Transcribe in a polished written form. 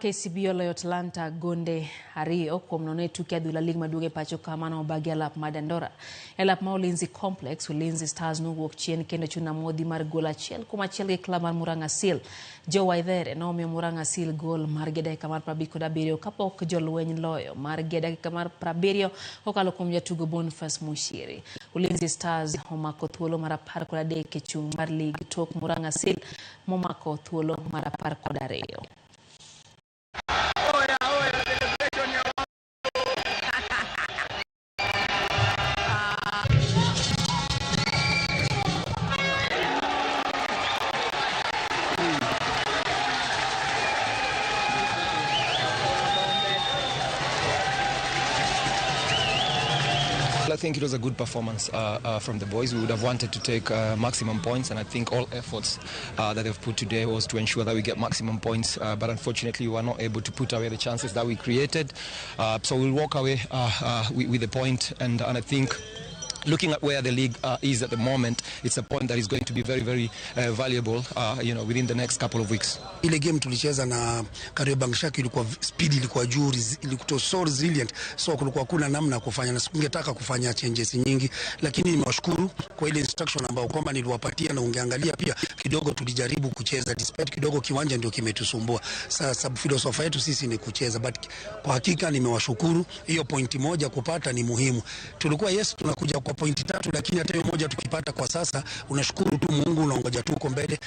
KCB oloyo Talanta gonde 2-0 e tuke adhula lig maduong' e pacho ka mano obagi alap ma Dandora. E alap ma Ulinzi Complex, Ulinzi Stars nowuok chien kendo chuno amodhi mar gol 1-1 gi klab mar Murang'a Seal. Joe Waithere nomiyo Murang'a Seal gol margi e dakika mar 57 kapok jolweny loyo margi e dakika mar 70 kokalo kuom jatugo Boniface Muchiri. Ulinzi Stars omako thuolo mar 13 e chung' mar lig tok Murang'a Seal momako thuolo mar 12. Oya, oya, celebration ya. I think it was a good performance from the boys. We would have wanted to take maximum points, and I think all efforts that they've put today was to ensure that we get maximum points. But unfortunately, we were not able to put away the chances that we created. So we'll walk away with the point, and I think, looking at where the league is at the moment, it's a point that is going to be very, very valuable within the next couple of weeks. Ile game tulicheza na Kariobangi Sharks ilikuwa speed ilikuwa juu, ilikuwa so resilient, so kulikuwa kuna namna ya kufanya, na singetaka kufanya changes nyingi, lakini nimewashukuru kwa ile instruction ambayo kwamba niliwapatia, na ungeangalia pia kidogo tulijaribu kucheza despite kidogo kiwanja ndio kimetusumbua. Sasa filosofa yetu sisi ni kucheza, but kwa hakika nimewashukuru. Hiyo pointi moja kupata ni muhimu. Tulikuwa, yes, tunakuja kwa pointi tatu, lakini hata hiyo moja tukipata kwa sasa, unashukuru tu Mungu, unaongoja tu uko mbele.